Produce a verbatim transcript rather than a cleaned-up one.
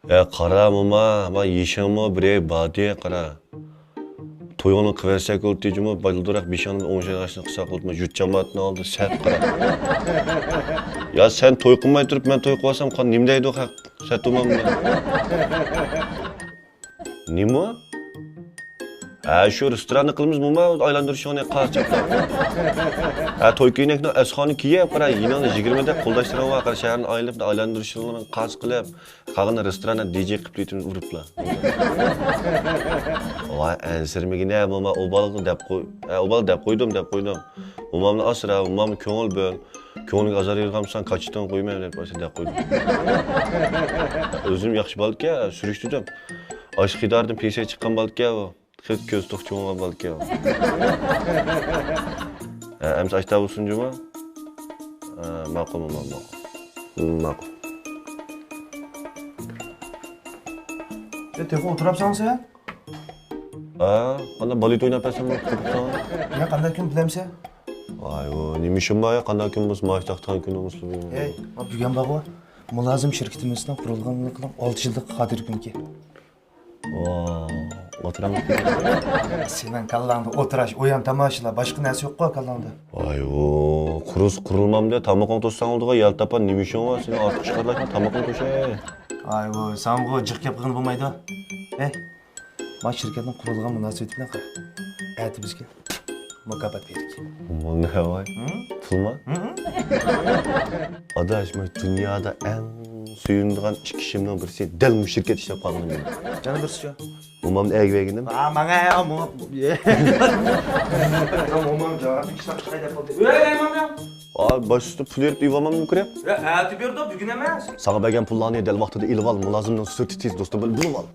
ئە، قارا، موما، ما يېشىڭمۇ بىرەي باردى، قارا. تويۇڭنى قىلىۋەرسەك بولدى جۇمۇ، بالدۇراق بېشىڭنى ئوڭشايدىغان ئىشنى قىلساق بولدىمۇ، جۇت جامائەتنىڭ ئالدىدا سەت قارا. يا سەن توي قىلماي تۇرۇپ مەن توي قىلىۋالسام، قان نېمە دەيدۇ خەق؟ سەت ئۇمامنى. نېمە؟ ھە، شۇ رېستوراننى قىلىمىز، موما، ئايلاندۇرۇشۇڭنى قاس چاپلاپ. ھە، توي كۆينەكنىڭ ئەسخانى كىيىپ، قارا، يېنىڭدا يىگىرمە دەپ قولداشلىرىڭ بار، قارا، شەھەرنى ئايلىنىپ، ئايلاندۇرۇشۇڭلارنى قاس قىلىپ، قالغىنى رېستوراندا دىجېي قىلىپ كېتىمىز ئۇرۇپلا. ۋاي، ئەنسىرىمىگىنە، موما، ئۇ بالىغا دەپ قوي-، ھە، ئۇ بالا دەپ قويدۇم، دەپ قويدۇم. مومامنى ئاسرا، مومامغا كۆڭۈل بۆل. كۆڭلۈڭگە ئازار يېغۇرغان بولساڭ، كاچىتىڭ قويماي دەپ ئاشۇ دەپ قويدۇم. ئۆزۈم ياخشى بالىكەن، سۈرۈشتۈردۈم. ئاشۇ خىداردىن پېسەي چىققان بالىكەن ئۇ. خېلى كۆزى توق چوڭ بالىكەن ئۇ. ھە، ئەمسە ئاشتا بولسۇن جۇما. ھە، ماقۇل، ماقۇل، ماقۇل. ماقۇل. ئە، تېخى ئولتۇرۇپسەن سەن؟ ھە، قانداق بالىيت ئويناپ بەرسەم بولۇپ قوپۇپسەن؟ يا، قانداق كۈن بىلەمسەن؟ ۋاي، ئۇ نېمە ئىشىم بار يا، قانداق كۈن بولسا، مائاش تارتىدىغان كۈن بولمىسا بۇ. ھەي، ما بۈگۈن بارغۇ، مۇلازىم شىركىتىمىزنىڭ قۇرۇلغانلىقىنىڭ ئالتە يىللىق خاتىرە كۈنىكى. ۋا، ئوتتۇرام. سېنىڭ كاللاڭدا ئولتۇراش، ئويۇن تاماشىلا، باشقا نەرسە يوققۇ كاللاڭدا. ۋاي، ئۇ، قۇرۇلسا قۇرۇلمامدۇ، تامىقىڭ توشساڭ بولىدىغۇ، يالتاپان نېمە ئىشىڭ بار، سېنىڭ ئارتۇق ئىش قىلىۋاتما، تامىقىڭ توشاي. ۋاي، ئۇ، ساڭىغۇ جىق گەپ قىلغىلى بولمايدۇ. ھەي، ما شىركەتنىڭ قۇرۇلغان مۇناسىۋىتى بىلەن قارا. ئەتە بىزگە مۇكاپات بېرىدىكەن. مانا ۋاي. ھە؟ پۇلما؟ ھە؟ ئاداش، مەن دۇنيادا ئەڭ سۆيۈنىدىغان ئىككى ئىشىمنىڭ بىرسى دەل مۇشۇ شىركەت ئىشلەپ قالغىنىم. جانا بىرسىچۇ؟ مومامنى ئەگىۋەرگىنىم. ئا، ماڭا، ئا، موما. مومام جانا ئىشلەپ چىقاي دەپ قالدى. ئۆي، ئەي، ماڭا. ئا، باش ئۈستى پۇل يېرىپ ئېلىۋالمامدىمۇ كىرىپ؟ يا، ئەتە بېرىدۇ، بۈگۈن ئەمەس. ساڭا بەرگەن پۇللارنى دەل ۋاقتىدا ئېلىۋال، مۇلازىمنىڭ سۈرىتى تېز، دوستۇم بىلەن بولۇۋال.